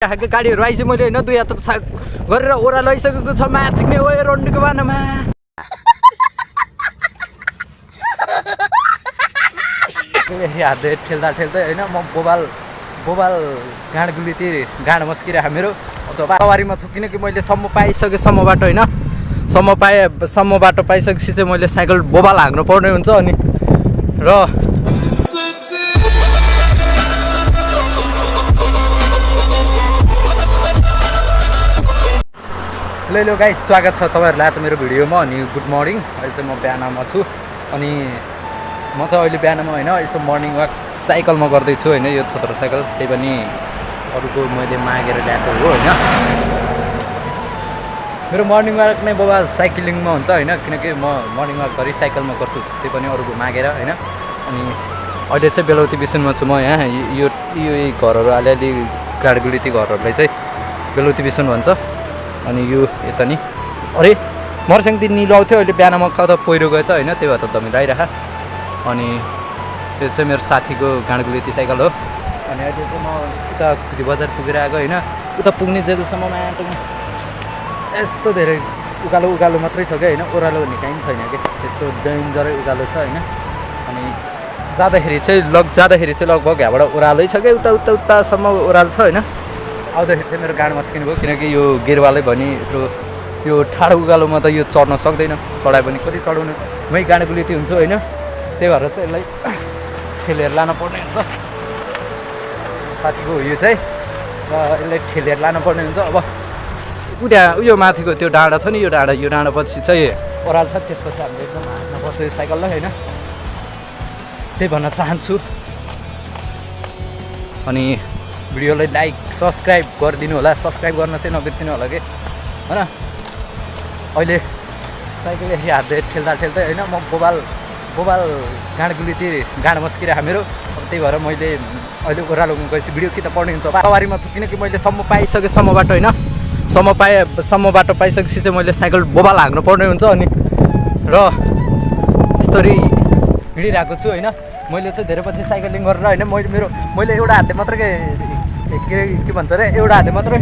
खालको गाडीहरू आइसक्यो मैले होइन 2 हात गरेर ओह्रालो आइसकेको छ माछिक्ने ओए रन्डीको बानामा हातले ठेल्दा ठेल्दै होइन म बोबाल गाँड गुलितिर गाँड मस्किरहेको मेरो सवारीमा छु किनकि मैले सम्म पाइसकेँ सम्म बाटो होइन सम्म बाटो पाइसकेपछि चाहिँ मैले साइकल बोबाल हाँक्नु पर्ने हुन्छ अनि र हेलो गाइस स्वागत छ तपाईहरुलाई आज मेरो भिडियोमा अनि गुड मर्निङ अहिले चाहिँ म बिहानमा छु अनि म चाहिँ अहिले बिहानमा होइन यसो मर्निङ वाक साइकलमा गर्दैछु होइन यो थोत्रो साइकल त्यही पनि अरूको मैले मागेर ल्याएको हो होइन मेरो मर्निङ वाक नै बाबा साइक्लिङमा हुन्छ होइन किनकि म मर्निङ वाक गरी साइकलमा गर्छु त्यही पनि अरूको मागेर होइन अनि अहिले चाहिँ बेलौती बिसनमा छु म यहाँ यो घरहरू अलिअलि गाडीगुडी घरहरूलाई चाहिँ बेलौती बिसन भन्छ अनि यो यता नि अरे मर्स्याङ दिन निलो आउँथ्यो अहिले बिहानमा कता पहिरो गएछ होइन त्यही भएर त धमिलाइराख अनि त्यो चाहिँ मेरो साथीको गाँडगुलेती साइकल हो अनि अहिले चाहिँ म उता खुदी बजार पुगेर आएको होइन उता पुग्ने जेलसम्म यस्तो धेरै उकालो मात्रै छ क्या होइन ओह्रालो भन्ने कहीँ छैन कि त्यस्तो डेन्जरै उकालो छ होइन अनि जाँदाखेरि चाहिँ लगभग यहाँबाट ओह्रालै छ क्या उतासम्म ओह्रालो छ होइन आउँदाखेरि चाहिँ मेरो गाड मस्किनु भयो किनकि यो गेरवालै भने यो ठाडो उकालोमा त यो चढ्न सक्दैन चढाए पनि कति चढाउनु मै गाँडगुलेती हुन्छु होइन त्यही भएर चाहिँ यसलाई ठेलेर लानु पर्ने हुन्छ साथीको यो चाहिँ र यसलाई ठेलेर लानु पर्ने हुन्छ अब उयो माथिको त्यो डाँडा छ नि यो डाँडा पछि चाहिँ ओह्राल छ त्यसपछि हामीले एकदम हाँक्नुपर्छ यो साइकललाई होइन त्यही भन्न चाहन्छु अनि भिडियोलाई लाइक सब्सक्राइब गरिदिनु होला सब्सक्राइब गर्न चाहिँ नबिर्सिनु होला कि होइन अहिले साइकल हातले ठेल्दा ठेल्दै होइन म बोबाल गाँडगुलीतिर गाँड मस्किरहेको मेरो त्यही भएर मैले अहिले ओह्रालोमा गएपछि भिडियो कि त पढ्ने हुन्छ सवारीमा छु किनकि मैले सम्म पाइसकेँ सम्म बाटो होइन सम्म बाटो पाइसकेपछि चाहिँ मैले साइकल बोबाल हाँक्नु पर्ने हुन्छ अनि र यस्तरी हिँडिरहेको छु होइन मैले चाहिँ धेरै पछि साइकलिङ गरेर होइन मैले एउटा हातले मात्रै के भन्छ अरे एउटा हातले मात्रै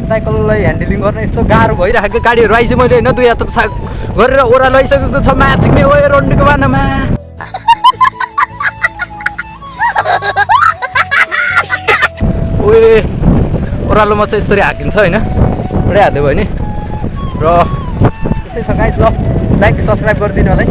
साइकललाई ह्यान्डलिङ गर्न यस्तो गाह्रो भइरहेको गाडीहरू आइसक्यो मैले होइन 2 हात गरेर ओह्रालो आइसकेको छ माछिक्ने ओए रन्डीको बानामा ओए ओह्रालोमा चाहिँ यस्तरी हाकिन्छ होइन एउटै हातले भयो नि र त्यस्तै छ गाइस ल लाइक सब्सक्राइब गरिदिनु होला है।